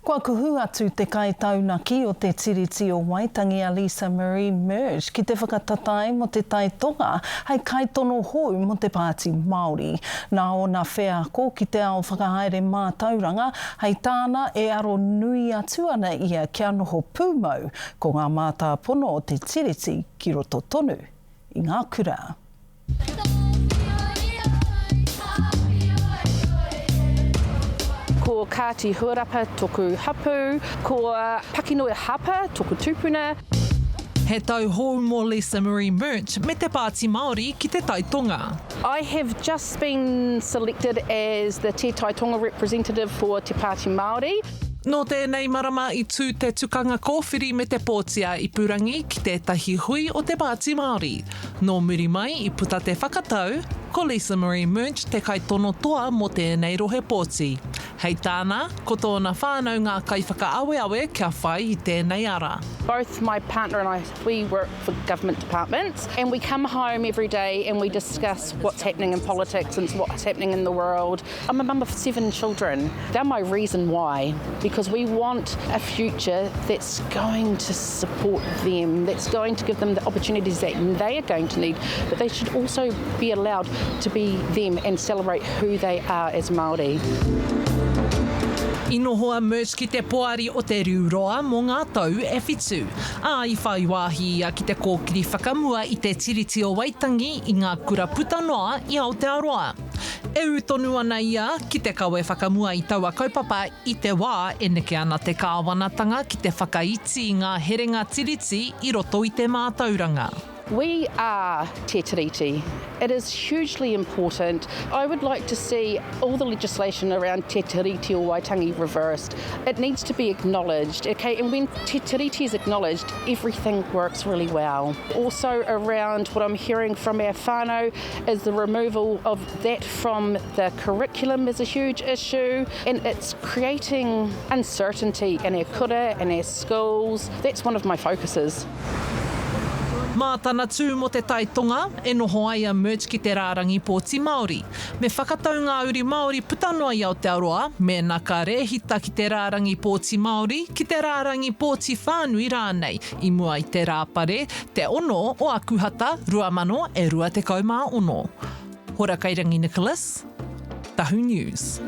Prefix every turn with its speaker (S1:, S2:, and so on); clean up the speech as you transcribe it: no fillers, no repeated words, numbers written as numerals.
S1: Kua kuhu atu te kaitaunaki o te Tiriti o Waitangi a Lisa Marie Merge ki te whakatatae mō Te Tai Tonga hei kaitono hou mō te Pāti Māori. Nā ōna wheako ki te ao whakahaere mātauranga, hei tāna e aro nui atu ana ia kia noho pūmau ko ngā mātāpono o te Tiriti ki roto tonu i ngā kura.
S2: Ko Kāti Huarapa toku hapu, ko Pakinoe Hapa toku tupuna.
S3: He tau hou mō Lisa Marie Murch me te Pāti Māori ki Te Tai Tonga.
S2: I have just been selected as the Te Tai Tonga representative for Te Pāti Māori.
S3: Nō tēnei marama i tū te tukanga kōwhiri me te pōti ā-ipurangi ki tētahi hui o te Pāti Māori. Nō muri mai i puta te whakatau, ko Lisa Marie Murch te kaitono toa mō tēnei rohe pōti. Hei tāna, ko tōna whānau ngā kaiwhakaaweawe kia whai i tēnei ara.
S2: Both my partner and I, we work for government departments and we come home every day and we discuss what's happening in politics and what's happening in the world. I'm a mum of seven children. They're my reason why, because we want a future that's going to support them, that's going to give them the opportunities that they are going to need, but they should also be allowed to be them and celebrate who they are as Māori.
S3: I noho a Merce ki te poari o Te Riu Roa mō ngā tau e whitu, ā, i whai wāhi ia ki te kōkiri whakamua i te Tiriti o Waitangi i ngā kura puta noa i Aotearoa. E ū tonu ana ia ki te kawe whakamua i taua kaupapa i te wā e neke ana te kāwanatanga ki te whakaiti i ngā herenga Tiriti i roto i te mātauranga.
S2: We are Te Tiriti. It is hugely important. I would like to see all the legislation around Te Tiriti o Waitangi reversed. It needs to be acknowledged, okay, and when Te Tiriti is acknowledged, everything works really well. Also around what I'm hearing from our whānau is the removal of that from the curriculum is a huge issue and it's creating uncertainty in our kura and our schools. That's one of my focuses.
S3: Mā tana tū mō Te Tai Tonga, e noho ai a Murch ki te rārangi pōti Māori. Me whakatau ngā uri Māori puta noa i Aotearoa mēnā ka rēhita ki te rārangi pōti Māori, ki te rārangi pōti whānui rānei i mua i te Rāpare, te 6 o Akuhata 2026. Hora Kairangi Nicholas, Tahu News.